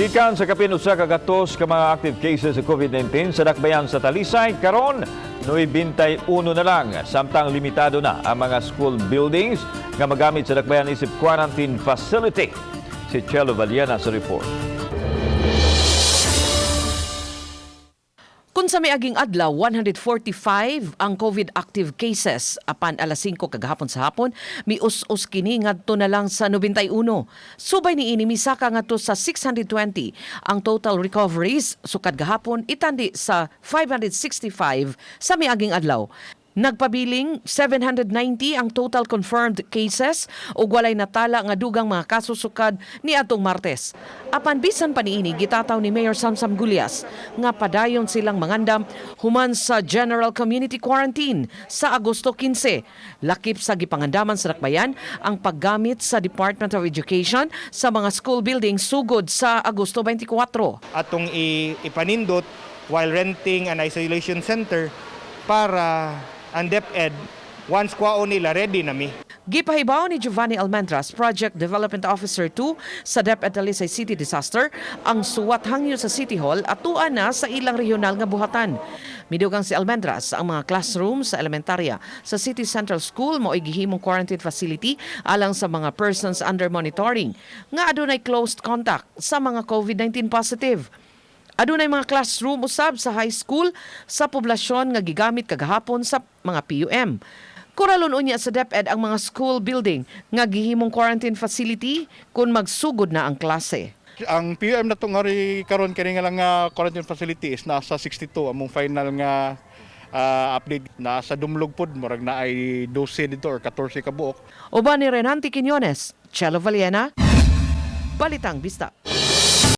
Gikan sa kapin 100 ka mga active cases sa COVID-19 sa dakbayan sa Talisay, karon 91 na lang, samtang limitado na ang mga school buildings nga magamit sa dakbayan isip quarantine facility. Si Chelo Valiana sa report. Kung sa miaging adlaw, 145 ang COVID active cases apan alas 5 kagahapon sa hapon, mius-us kini ngadto na lang sa 91. Subay niini, misaka ngadto sa 620 ang total recoveries sukad gahapon, itandi sa 565 sa miaging adlaw. Nagpabiling 790 ang total confirmed cases ug walay natala nga dugang mga kaso sukad ni atong Martes. Apan bisan pa niini, gitataw ni Mayor Samsam Gullas nga padayon silang mangandam human sa General Community Quarantine sa Agosto 15. Lakip sa gipangandaman sa dakbayan ang paggamit sa Department of Education sa mga school building sugod sa Agosto 24. Atong ipanindot while renting an isolation center para ang DepEd, once kwaon nila, ready na mi. Gipahibaw ni Giovanni Almendras, Project Development Officer 2 sa DepEd Talisay City Disaster, ang suwat hangyo sa City Hall atua na sa ilang regional nga buhatan. Midugang si Almendras, ang mga classroom sa elementarya sa City Central School mao'y gihimong quarantine facility alang sa mga persons under monitoring nga adunay closed contact sa mga COVID-19 positive. Adunay mga classroom usab sa high school sa poblasyon nga gigamit kagahapon sa mga PUM. Kuralon unya sa DepEd ang mga school building nga gihimong quarantine facility kung magsugod na ang klase. Ang PUM na itong hari karon kini nga lang nga quarantine facility is nasa 62 among final nga update. Nasa dumlog pod, murag na ay 12 dito or 14 ka buok. Uban ni Renante Quiñones, Chelo Valiena, Balitang Bista.